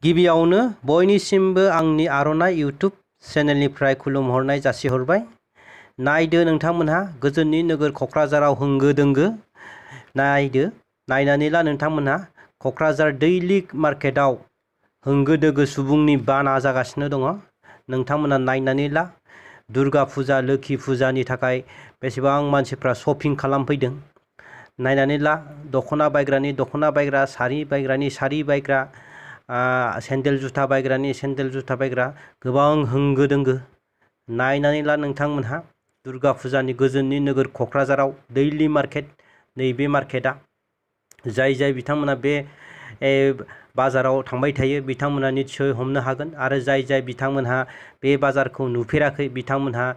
गिबियावनो बयनिसिमबो आंनि आर'नाइ इउट्युब चेनेलनिफ्राय खुलुमहरनाय जासिहरबाय। नायदो नोंथांमोनहा गोजोननि नोगोर क'क्राझाराव होंगो दोंगो। नायनानै ला नोंथांमोनहा क'क्राझार दैलि मार्केटआव होंगो दोंगो सुबुंनि बाना जागासिनो दङ। नोंथांमोनहा नायनानै ला दुर्गा फुजा लोखि फुजानि थाखाय बेसेबां मानसिफ्रा शपिं खालामफैदों। नायनानै ला दख'ना बायग्रानि दख'ना बायग्रा, सारि बायग्रानि सारि बायग्रा, सेन्देल जुथा बायग्रानि सेन्देल जुथा बायग्रा गोबां होंगो दोंगो। नायनानै ला नोंथांमोनहा दुर्गा फुजानि गोजोननि नोगोर क'क्राझाराव दैलि मार्केट, नैबे मार्केटआ जाय बिथांमोना बे बाजाराव थांबाय थायो बिथांमोना निस्सय हमनो हागोन। आरो जाय बिथांमोनहा बे बाजारखौ नुफेराखै बिथांमोनहा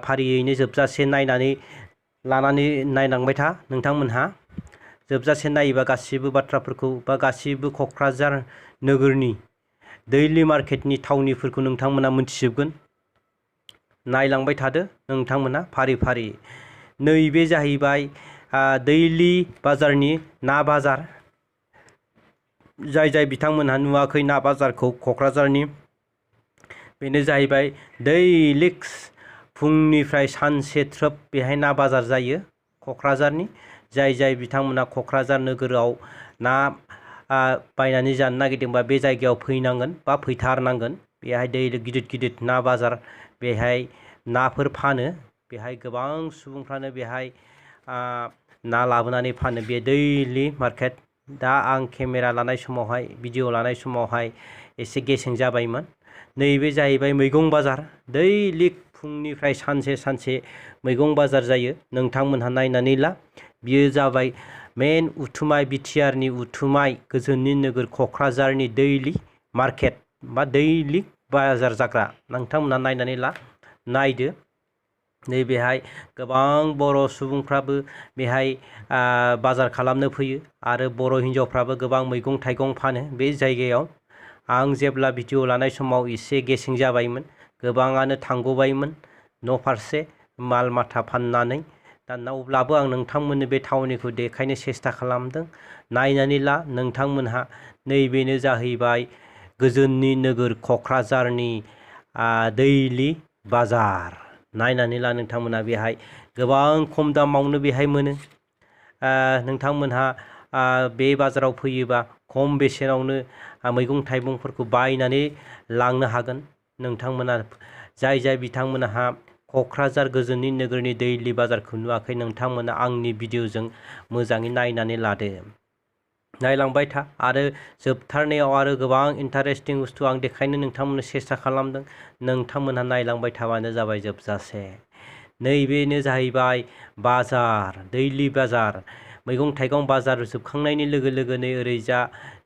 फारियैनो जोबजासे नायलांबाय था। नोंथांमोनहा जोबजासे नायोबा गासिबो बाथ्राफोरखौ बा गासिबो क'क्राझार नोगोरनि दैलि मार्केटनि थावनिफोरखौ नोंथांमोना मोनथिजोबगोन। नायलांबाय थादो नोंथांमोना फारि फारि। नैबे जाहैबाय दैलि बाजारनि ना बाजार। जाय बिथांमोनहा नुवाखै ना बाजारखौ क'क्राझारनि, बेनो जाहैबाय दैलिक फुंनिफ्राय सानसे थ्रोब बेहाय ना बाजार जायो क'क्राझारनि। जाय बिथांमोना क'क्राझार नोगोराव ना बायनानै जानो नागिरदोंबा बे जायगायाव फैनांगोन बा फैथारनांगोन। बेहाय गिदिर ना बाजार, बेहाय नाफोर फानो। बेहाय गोबां सुबुंफ्रानो बेहाय ना लाबोनानै फानो। बे दैलि मार्केट। दा आं केमेरा लानाय समावहाय भिडिअ लानाय समावहाय एसे गेसें जाबायमोन। नैबे जाहैबाय मैगं बाजार। दैलिक फुंनिफ्राय सानसे मैगं बाजार जायो। नोंथांमोनहा नायनानै ला। बियो जाबाय मेन उथुमाय बिटिआरनि उथुमाय गोजोननि नोगोर क'क्राझारनि दैलि मार्केट बा दैलि बाजार जाग्रा। नोंथांमोनहा नायनानै ला, नायदो। नैबेहाय गोबां बर' सुबुंफ्राबो बेहाय बाजार खालामनो फैयो आरो बर' हिन्जावफ्राबो गोबां मैगं थाइगं फानो बे जायगायाव। आं जेब्ला भिडिअ लानाय समाव एसे गेसें जाबायमोन, गोबाङानो थांगबायमोन न' फारसे माल माथा फाननानै। अब्लाबो आं नोंथांमोननो बे थावनिखौ देखायनो सेस्था खालामदों। नायनानै ला नोंथांमोनहा। नैबेनो जाहैबाय गोजोननि नोगोर क'क्राझारनि दैलि बाजार। नायनानै ला नोंथांमोनहा। बेहाय गोबां खम दामावनो बेहाय मोनो। नोंथांमोनहा बे बाजाराव फैयोबा खम बेसेनावनो मैगं थाइगंफोरखौ बायनानै लांनो हागोन। नोंथांमोना जाय बिथांमोनहा क'क्राझार गोजोननि नोगोरनि दैलि बाजारखौ नुवाखै, नोंथांमोना आंनि भिडिअजों मोजाङै नायनानै लादो। नायलांबाय था। आरो जोबथारनायाव आरो गोबां इन्टारेस्टिं बुस्थु आं देखायनो नोंथांमोननो सेस्था खालामदों। नोंथांमोनहा नायलांबाय थाबानो जाबाय जोबजासे। नैबेनो जाहैबाय बाजार, दैलि बाजार। मैगं थाइगं बाजार जोबखांनायनि लोगो लोगोनो ओरैजा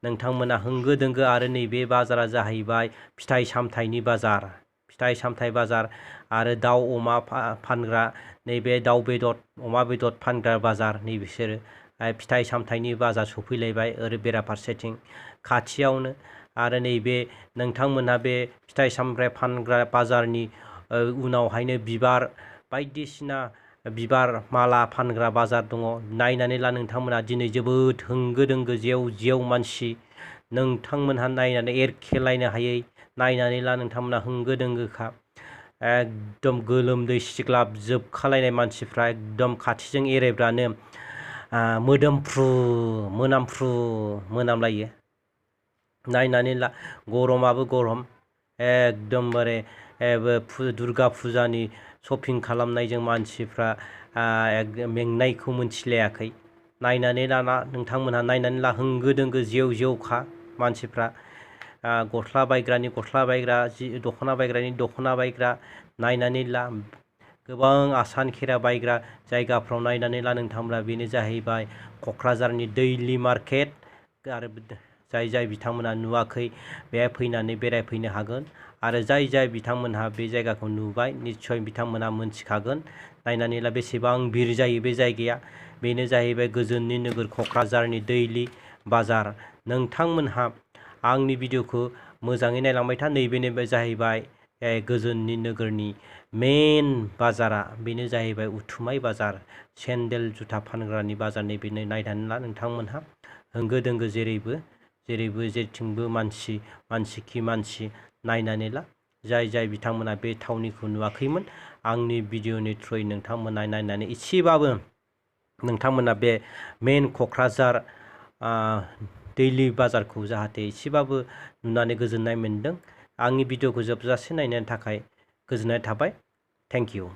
नोंथांमोना होंगो दोंगो। आरो नैबे बाजारा जाहैबाय फिथाइ सामथाइनि बाजार। फिथाइ सामथाइ बाजार आरो दाउ अमा फानग्रा, नैबे दाउ बेदर अमा बेदर फानग्रा बाजार। नैबिसोरो फिथाइ सामथाइनि बाजार सफैलायबाय ओरै बेराफारसेथिं खाथियावनो। आरो नैबे नोंथांमोनहा बे फिथाइ सामथाइ फानग्रा बाजारनि उनावहायनो बिबार बायदिसिना बिबार माला फानग्रा बाजार दङ। नायनानै ला नोंथांमोनहा। दिनै जोबोद होंगो दोंगो जेव मानसि। नोंथांमोनहा नायनानै एरखेलायनो हायै। नायनानै ला नोंथांमोनहा होंगो दोंगोखा। एकदम गोलोमदै सिग्लाब जोबखालायनाय मानसिफ्रा एकदम खाथिजों एरायब्लानो मोनामफ्रु मोनामलायो। नायनानै ला। गरमाबो गरम एकदमबारे दुर्गा फुजानि शपिं खालामनायजों मानसिफ्रा मेंनायखौ मोनथिलायाखै। नायनानै लाना नोंथांमोनहा। नायनानै ला होंगो दोंगो जेवखा मानसिफ्रा। गस्ला बायग्रानि गस्ला बायग्रा, दख'ना बायग्रानि दख'ना बायग्रा। नायनानै ला गोबां आसान खेरा बायग्रा जायगाफ्राव। नायनानै ला नोंथांमोना। बेनो जाहैबाय क'क्राझारनि दैलि मार्केट। आरो जाय बिथांमोना नुवाखै बेहाय फैनानै बेरायफैनो हागोन। आरो जाय बिथांमोनहा बे जायगाखौ नुबाय निस्सय बिथांमोना मोनथिखागोन। नायनानै ला बेसेबां भिर जायो बे जायगाया। बेनो जाहैबाय गोजोननि नोगोर क'क्राझारनि दैलि बाजार। नोंथांमोनहा आंनि भिडिअखौ मोजाङै नायलांबाय था। नैबेनो जाहैबाय गोजोननि नोगोरनि मेन बाजारा। बेनो जाहैबाय उथुमाय बाजार, सेन्देल जुथा फानग्रानि बाजार। नैबेनो नायनानै ला नोंथांमोनहा। होंगो दोंगो जेरैबो जेरैबो जेथिंबो मानसि खि मानसि नायनानै ला। जाय बिथांमोना बे थावनिखौ नुवाखैमोन, आंनि भिडिअनि थ्रुयै नोंथांमोना नायनानै एसेबाबो नोंथांमोना बे मेन क'क्राझार दैलि बाजारखौ जाहाथे एसेबाबो नुनानै गोजोननाय मोन्दों। आंनि भिडिअखौ जोबजासे नायनायनि थाखाय गोजोननाय थाबाय। Thank you.